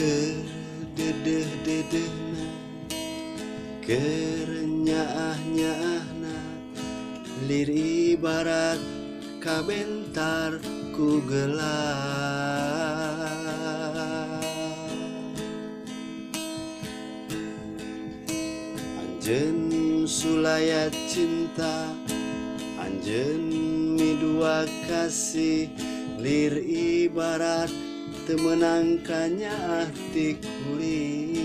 Keur dedeh-dedehna, keur nyaah-nyaahna, lir ibarat kabentar ku gelap. Anjeun sulaya cinta, anjeun midua kasih, lir ibarat teu meunang kanyaah ti kuring.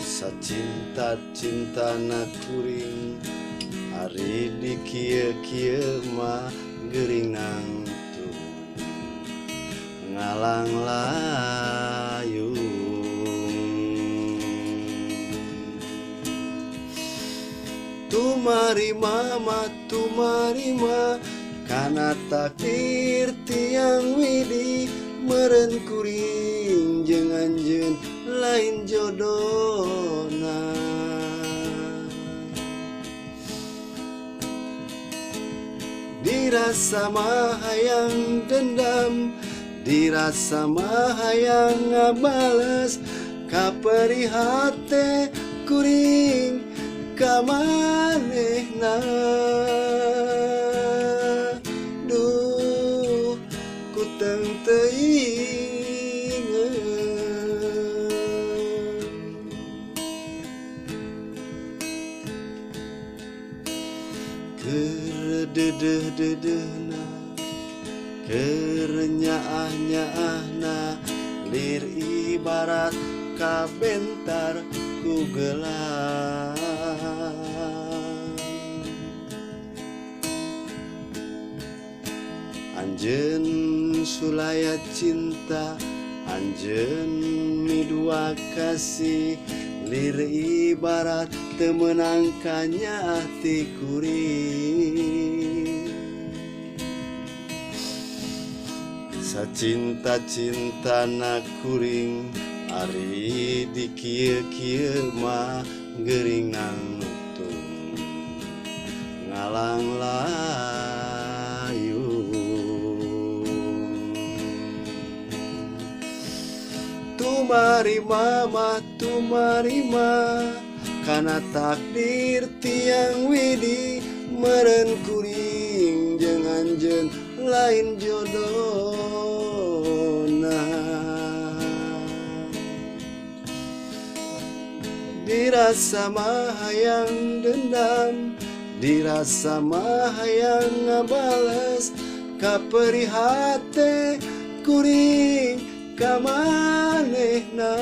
Sacinta-cintana kuring, ari di kieu-kieu mah geuring nangtung ngalang layung. Tumarima mah tumarima kana takdir tiang widi, meureun kuring jeung anjeun lain jodona. Dirasa mah hayang dendam, dirasa mah hayang ngabales, kaperi hate kuring ka manehna. Duh, ku teuing-teuingeun. Keur dedeh-dedehna, keur nyaah-nyaahna, lir ibarat kabentar ku gelap. Anjeun sulaya cinta, anjeun midua kasih, lir ibarat teu meunang kanyaah ti kuring. Sacinta-cintana kuring, ari di kieu-kieu mah geuring nangtung ngalang layung. Tumarima mah tumarima kana takdir tiang widi, meureun kuring jeung anjeun lain jodona. Dirasa mah hayang dendam, dirasa mah hayang ngabales, kaperi hate kuring ka manehna.